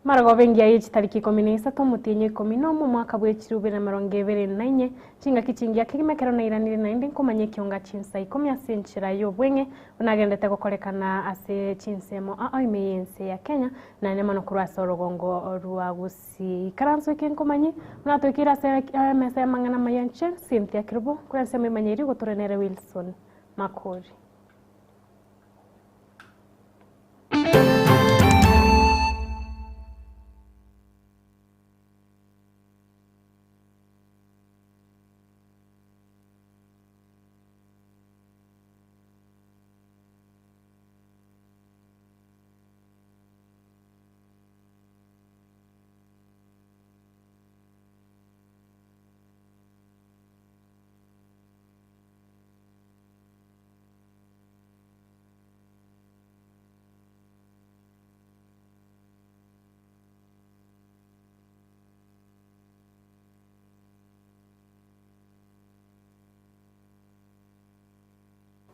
Marogoba engiya ye chitariki 13 omotienyi o 11 omwaka bwe chirubere na 24, chingaki chingiya kegima ekero nairanire naende nkomanya ekionga chinsa ikomi ase enchera y'obweng'e buna agendete gokorekana ase chinsemo ao ime y'ense ya Kenya naende mono korwa ase orogongo rwa Gusii. Ikaranso eke nkomanye buna toikeire ase emesa y'amang'ana amaya inche Cynthia Kerubo, korwa ensemo emanye eria gotore nere Wilson Makori.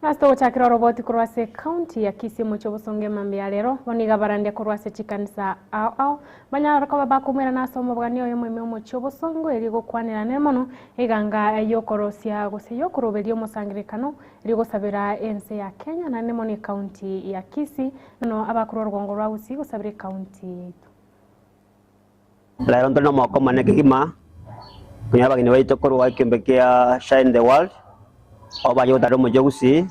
Ase togochakera oroboti korwa ase ecounty ya Kisii omochie obosongo emambia ya rero, bono iga abarandia korwa ase chikanisa ao ao banyare koba bakomoirana ase omobwani oyomo ime omochie obosongo erio gokwanerane mono eganga yokorosia gose yokoroberia omosangererekano Erio gosabera ense ya Kenya naende mono ecounty ya Kisii nono abakorwa orogongo rwa Gusii gosabera ecounty yaito. Rero ntore nomogoko omonene kegima konyora abageni baito korwa ekeombe kia Shine the World, abwo bache gotara omochie o Gusii,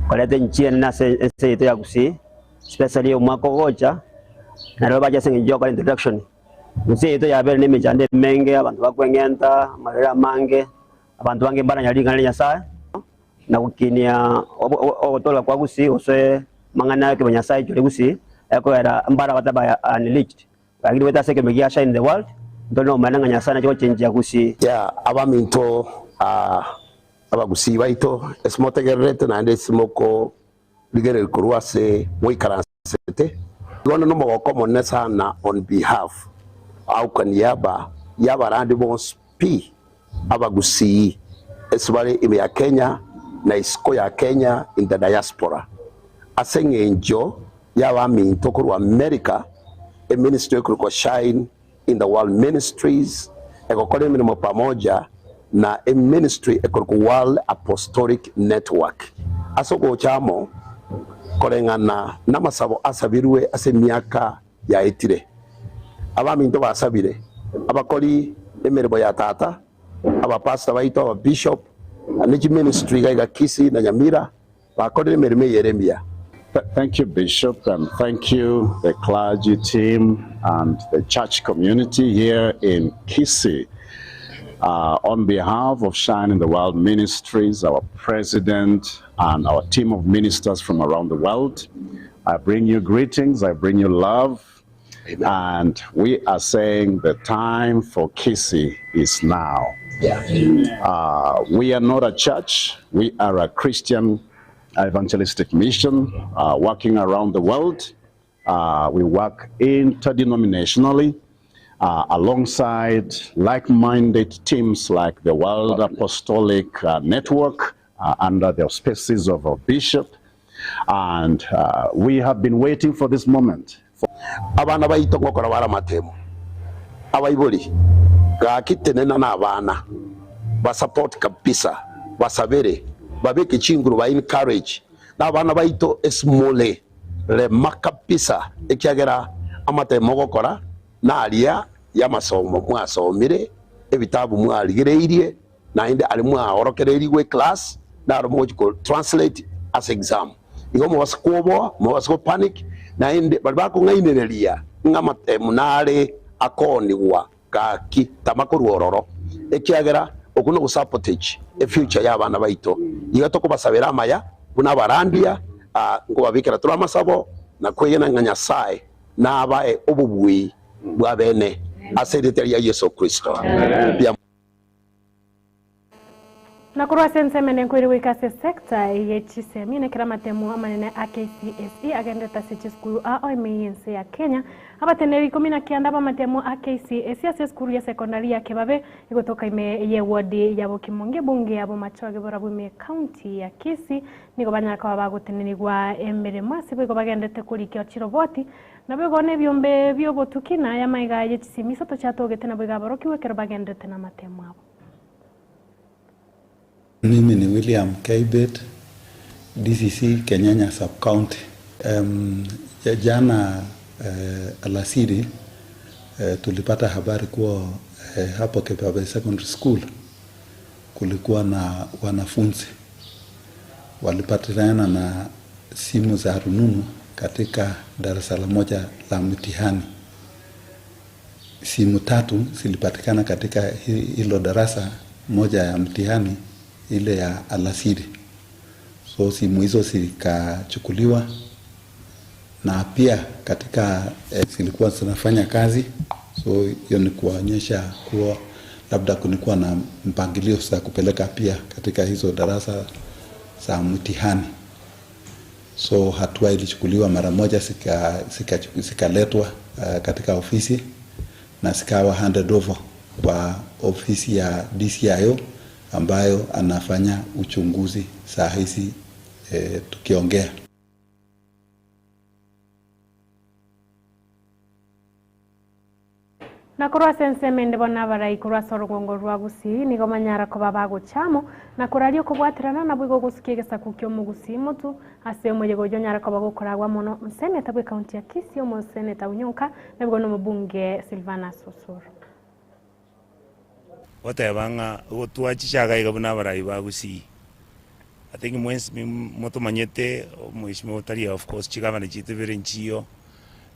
koreta enchiri enene ase ense yaito ya Gusii, especially omwaka ogocha, nario bache ase eng'encho ya gokora introduction. Gusii yaito yabeire na emechando emenge, abanto bakweng'enta, amarwaire amange. Abanto bange mbaranyare ring'ana ria Nyasae, na gokinia ogotooreka kwa Gusii gose amang'ana y'ekemanyasae aichore Gusii, ekogera mbare abataba unreached. Lakini goeta ase ekeombe gia Shine the World, ntore nobomaene ng'a Nyasae nache gochenchia Gusii. Yeah, abaminto abagusii baito, ase motegererete naende ase mokorigereria korwa ase moikaransete, igo onde nomogoko omonene sana on behalf au kwa niaba y'abarandi bonsi Pi abagusii ase bare ime ya Kenya na isiko ya Kenya in the diaspora. Ase eng'encho y'abaminto korwa America, eministry ekorokwa Shine in the World Ministries egokora emeremo pamoja na eministry ekorokwa World Apostolic Network ase ogocha amo koreng'ana namasabo asabirwe ase emiaka yaetire. Abaminto basabire, abakori emeremo ya tata, abapastor baito, ababishop, ne chiministry iga iga Kisii na Nyamira bakorire emeremo eye ere emiya. Thank you Bishop and thank you the clergy team and the church community here in Kisii. Uh, on behalf of Shine in the World Ministries, our president and our team of ministers from around the world, I bring you greetings, I bring you love, Amen. and we are saying the time for Kisii is now. Yeah. Uh, we are not a church, we are a Christian evangelistic mission uh, working around the world. Uh, we work interdenominationally uh, alongside like-minded teams like the World Apostolic uh, Network uh, under the auspices of our bishop. And uh, we have been waiting for this moment. Abana baito ngokora bare amatemo. Abaibori, gaki tenena nabana, basupport kabisa, basabere, babeke chinguru, ba encourage nabana baito esimole rema kabisa ekiagera amatemo ogokora naria yamasomo mwasomire, ebitabu mwarigereirie, naende aria mwaorokererigwe eclass naro mogochia ko translate ase exam. Igo mobase kwoboa, mobase go panic, naende baria bakong'ainereria ng'a amatemu nare akoonigwa gaki tama korwa ororo, ekiagera okwo nogosabotage efuture y'abana baito. Iga tokobasabera amaya buna abarandia, nkobabekera tore amasabo na kwegena ng'a Nyasae nabae obobui bwa bene ase erieta ria Yeso Kristo. Na korwa ase ensemo ende nkoire goika ase esecta ye chisemi na kera amatemu amanene a KCSE agenderete ase chisukuru ao ime y'ense ya Kenya. Abateneneri ikomi na kianda b'amatemu a KCSE ase esukuru ya secondary ya Kebabe egotoka ime y'ewodi ya Bokimonge ebunge ya Bomachoge borabwo ime y'ecounty ya Kisii nigo banyara koba bagotenenigwa emeremo ase boigo bagenderete korikia chiroboti Naboigo nebiombe bi'obotuki na ay'amaiga ye chisemi isato chiatogete naboigo aborokigwa ekero bagenderete namatemo abo. Mimi ni William Keibet, DCC Kenyenya Sub County. Jana alasiri tulipata habari kuwa hapo Kebabe Secondary School kulikuwa na wanafunzi walipatikana na simu za rununu katika darasa la moja la mtihani. Simu tatu zilipatikana katika hilo darasa moja ya mtihani ile ya alasiri. So simu hizo zikachukuliwa na pia katika zilikuwa zinafanya kazi, so hiyo ni kuonyesha kuwa labda kulikuwa na mpangilio za kupeleka pia katika hizo darasa za mtihani. So hatua ilichukuliwa mara moja, zikaletwa katika ofisi na zikawa handed over kwa ofisi ya DCIO ambayo anafanya uchunguzi saa hizi tukiongea. Na korwa ase ensemo ende bono abarai korwa ase orogongo rwa Gusii nigo banyara koba bagocha amo na koraria okobwaterana naboigo ogosukia egesaku ki'omogusii motu ase omoyega oyio onyare koba gokoragwa mono omoseneta bw'ecounty ya Kisii omoseneta Onyonka naboigo nomobunge Silvanus Osoro. Goteba ng'a gotwa chichaga iga buna abarai ba Gusii. I think mwensi motomanyete omweshimiwa otari of course chigavana chiaito ibere nchiyo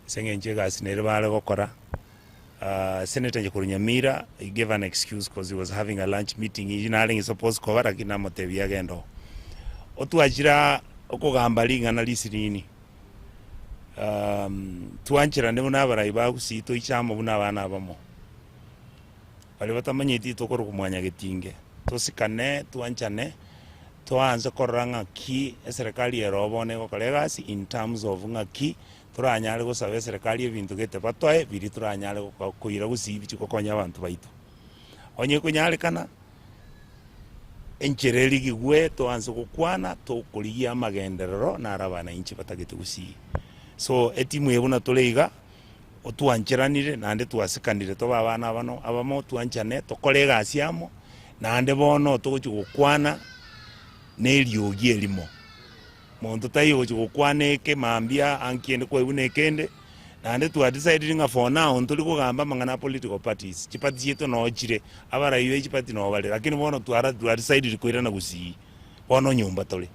ase eng'encho egasi nere bare gokora. Senator Nyakoru Nyamira he gave an excuse cause he was having a lunch meeting eyio narenge suppose koba lakini namotebia agende oo. Otwachire okogamba ring'ana risinini twancherane buna abarai ba Gusii toiche amo buna abana abamo. Baria batamanyeti tokorokwa mwanyagetinge, tosikane, twanchane, toanse korora ng'aki eserekari ere oo bono egokora egasi in terms of ng'aki toranyare gosaba eserekari ebinto gete batoe biria toranyare koira gosii bichie gokonya abanto baito. Onye ekonyarekana, enchera erigigwe toanse gokwana tokorigia amagenderero naro abanainchi batagete gosii. So etimu eye buna tore iga. Otwancheranire naende twasikanire tobe abana abano abamo, twanchane, tokore egasi amo, naende bono togochia gokwana na eriogi erimo. Monto taiyo ogochia gokwana eke mambia ankiende kwaigwa na ekende, naende twadecidire ng'a for now ntori kogamba amang'ana a political parties, chiparty chiaito noo chire, abarai be chiparty noo bare, lakini bono twara twadecidire koirana gusii, bono nyomba tore.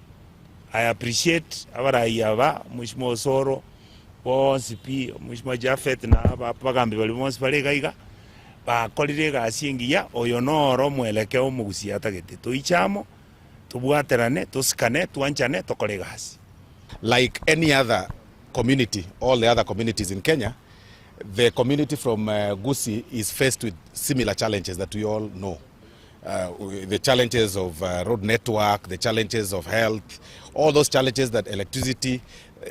I appreciate abarai aba, Mheshimiwa Osoro. bonsi pi, Omweshimiwa Japhet na abagambi baria bonsi bare iga iga, bakorire egasi engiya, oyo noro omwelekeo omogusii atagete. Toiche amo, tobwaterane, tosikane, twanchane, tokore egasi. Like any other community, all the other communities in Kenya, the community from Gusii is faced with similar challenges that we all know. The challenges of road network, the challenges of health, all those challenges that electricity,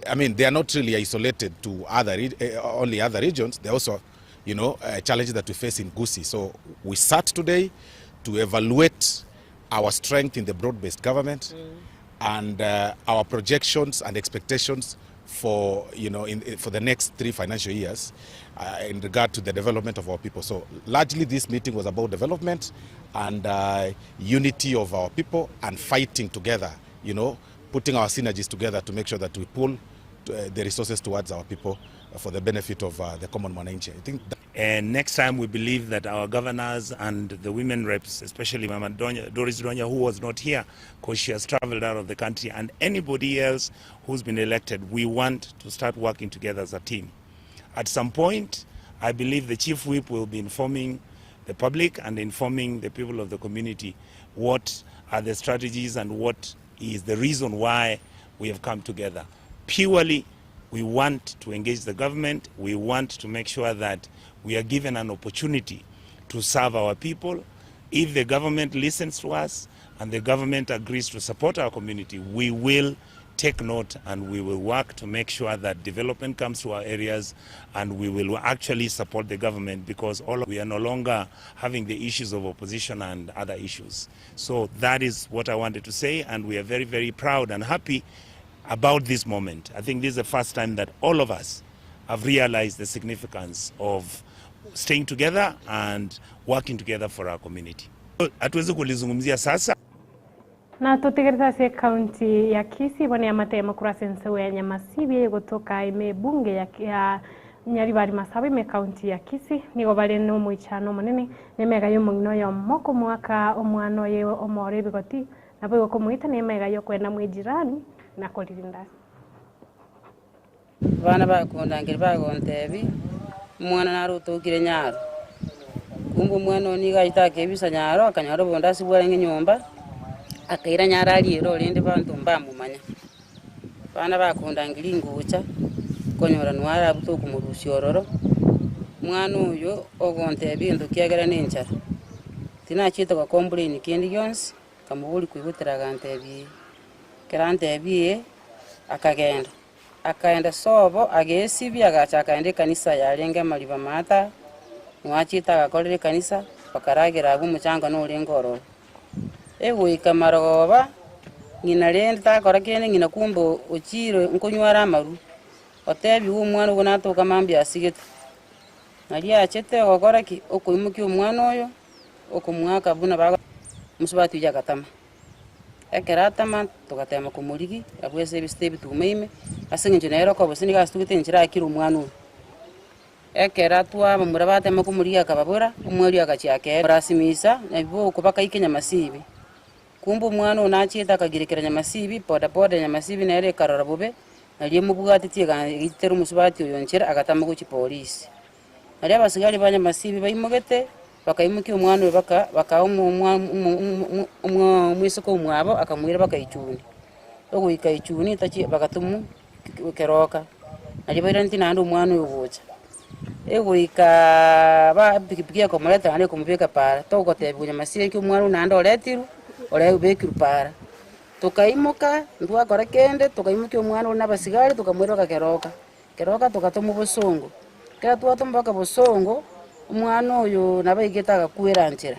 I mean, they are not really isolated to other only other regions. They are also, you know, challenges that we face in Gusii. So we sat today to evaluate our strength in the broad-based government and our projections and expectations for, you know, in, for the next 3 financial years in regard to the development of our people. So largely this meeting was about development and unity of our people and fighting together, you know, putting our synergies together to make sure that we pull the resources towards our people for the benefit of the common mwananchi. I think that And next time we believe that our governors and the women reps, especially Mama Donya, Doris Donya, who was not here because she has traveled out of the country, and anybody else who's been elected, we want to start working together as a team. At some point, I believe the chief whip will be informing the public and informing the people of the community what are the strategies and what is the reason why we have come together. Purely, we want to engage the government. We want to make sure that we are given an opportunity to serve our people. If the government listens to us and the government agrees to support our community, we will take note and we will work to make sure that development comes to our areas and we will actually support the government because all we are no longer having the issues of opposition and other issues. So that is what I wanted to say and we are very, very proud and happy about this moment. I think this is the first time that all of us have realized the significance of staying together and working together for our community. Hatuwezi kulizungumzia sasa. Na totigerete ase ekaunti ya Kisii bono eamate korwa ase ensemo ya Nyamasibi egotoka ime ebunge ya ya Nyaribari Masaba ime ekaunti ya Kisii nigo bare na omoichano omonene na emega ya omong'ina oyomo komoaka omwana oye omoro ebigoti naboigo komoita na emega ya okoenda mwa ejirani na koririnda ase. Abana bakondangeria bagontebia, Omwana nare otokire nyaro. Kumbe omwana oyo nigo achete akebisa nyaro, akanyora obonda ase bwarenge nyomba, akaira nyaro aria ere orende banto mbamomanya. Abana bakondangeria ingocha, konyora nware abwo tokomorusia ororo, omwana oyo ogontebia egento kiagera na enchara. Tinachiete gocomplain kende gionsi, nkamoboria koigotera agantebia ee. Ekero antebia ee, akagenda. Akaenda sobo, agesibia, agacha akaenda ekanisa yarenge amariba maata, noachiete agakorera ekanisa, bakaragera agwo omochanga norenge ororo. Egoika marogoba, ng'ina rende takora kende ng'ina kumbe ochiire nkonyware amarwa, otebiwe omwana ogo natoka mambia asigete. Nario achete ogokora ki? Okoimokia omwana oyo, okomoaka buna bago mosubati oyio agatama. Ekero atama, togatema komorigia abwo ase ebisite ebituuma ime, ase eng'encho nere okobosa nigo asitugete enchera akire omwana oyo. Ekero atwa abamura batema komorigia akababora, omwerio agachia akeera korasimisa na ebiboko bakaika nyamasibi. Kumbe omwana oyo nachiete akagirekera nyamasibi, bodaboda ya nyamasibi nere ekarora bobe, nario emobwatetie egaitera omosubati oyo nchera agatama gochia polisi. Nario abasigari ba nyamasibi baimogete, bakaimokia omwana oyo baka bakaa omoiseke omwabo, akamoira baka Ichuni. Ogoika Ichuni tachi bagatomwa keroka, nario bairaneti naende omwana oyo gocha. Egoikaaa ba epikipiki ekomoreta naende ekomobeka paara, togotebiwa nyamasibi eki omwana oyo naende oretirwe, ore obekirwe paara. Tokaimoka, ntwakora kende, tokaimokia omwana oria na abasigari tokamoira baka keroka. Keroka togatoma obosongo. Ekero twatoma mpaka bosongo, omwana oyo nabo aigete agakwera nchera.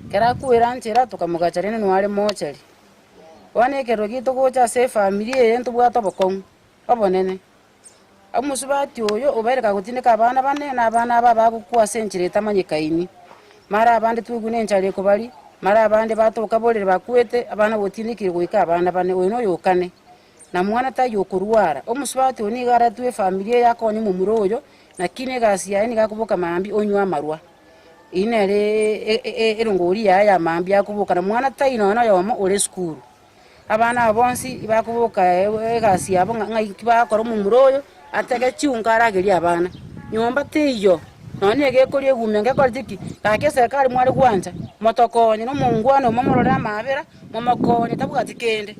Ekero akwera nchera tokamogacha rende noyo are mochari. Bono ekero gitogocha ase efamiri eye ntobwate obokong'u obonene. Omosubati oyo obeire kagotindeka abana bane na abana aba abagokwa ase enchera etamanyekaini. Mara abande twaigwa na enchara ekobaria, mara abande batoka borere bakwete, abana gotindekire goika abana bane, oyo noyo okane. Na mwana taiyo okorwara. Omosubati oyo nigo aretwe efamiri eye akonye omomura oyo, lakini egasi yaye nigo akoboka mambia onywa amarwa. Eyio nere erongori yaye ya mambia akoboka, na mwana taiyo nonya na oyomo ore esukuru. Abana aba bonsi bakoboka egasi yabo ng'a ng'ai ki bagokora omomura oyo, atege chiunga aragerie abana. Nyomba teiyo, nonya na egekoria egumia ngekoreti ki? Gaki eserekari mware gwancha, motokonye na omongwana omo momorore amaabera, momokonye tabwati kende.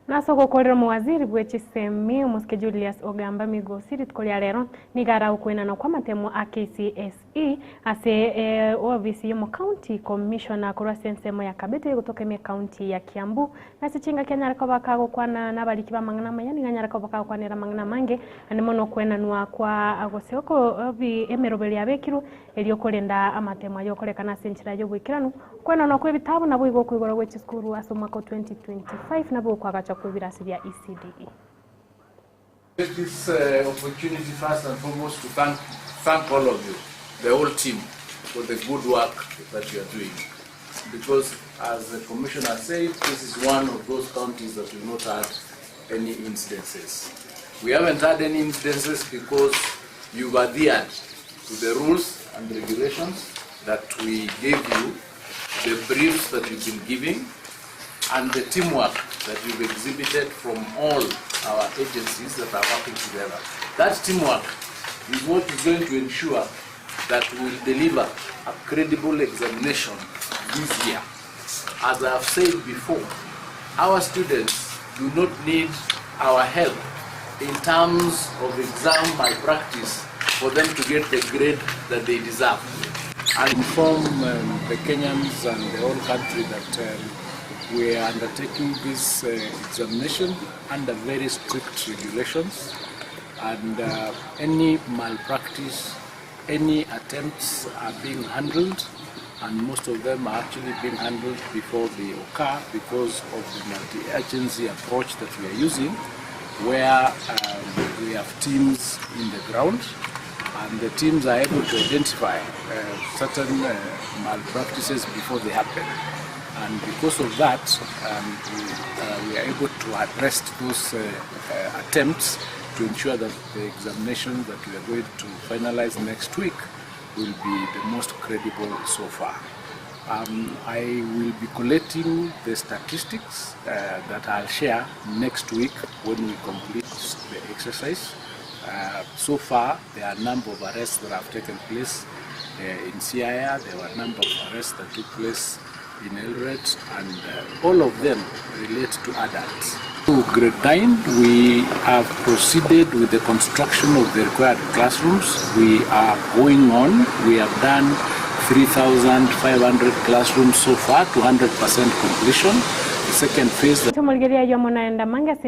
Nase ogokorera omowaziri bwe chisemi omosike Julius Ogamba Migosi rituko ria rero nigo ara okoenana kw'amatemo a KCSE ase ofisi y'omocounty commissioner korwa ase ensemo ya Kabete gotoka ime ecounty ya Kiambu. Nase chingaki anyare koba kagokwana nabariki b'amang'ana amaya nigo anyare koba kagokwanera amang'ana amange ande mono okoenanwa kwa gose okobi emeroberi yabekirwe Erio korenda amatemo ayio okorekana ase enchera y'oboikeranu, okwenanwa kw'ebitabu naboigo okoigorwa gwe chisukuru ase omwaka o 2025 nabo okoagachwa kw'ebirasi bia ECDE. Take this opportunity first and foremost to thank, thank all of you, the whole team, for the good work that you are doing. Because as the commissioner said, this is one of those counties that we've not had any incidences. We haven't had any incidences because you've adhered to the rules and regulations that we gave you, the briefs that you've been giving, and the teamwork that you've exhibited from all our agencies that are working together. That teamwork is what is going to ensure that we will deliver a credible examination this year. As I have said before, our students do not need our help in terms of exam malpractice for them to get the grade that they deserve. I inform um, the Kenyans and the whole country that um, we are undertaking this uh, examination under very strict regulations and uh, any malpractice, any attempts are being handled and most of them are actually being handled before they occur because of the multi-agency approach that we are using where um, we have teams in the ground and the teams are able to identify uh, certain uh, malpractices before they happen. And because of that, um, we, uh, we are able to address those uh, uh, attempts to ensure that the examination that we are going to finalize next week will be the most credible so far. Um, I will be collating the statistics uh, that I'll share next week when we complete the exercise. Uh, so far, there are a number of arrests that have taken place uh, in Siaya. There were a number of arrests that took place in Eldoret, and uh, all of them relate to adults. To grade 9, we have proceeded with the construction of the required classrooms. We are going on. We have done 3,500 classrooms so far to 100% completion. The second phase Tumurigeria yo monaenda mange ase.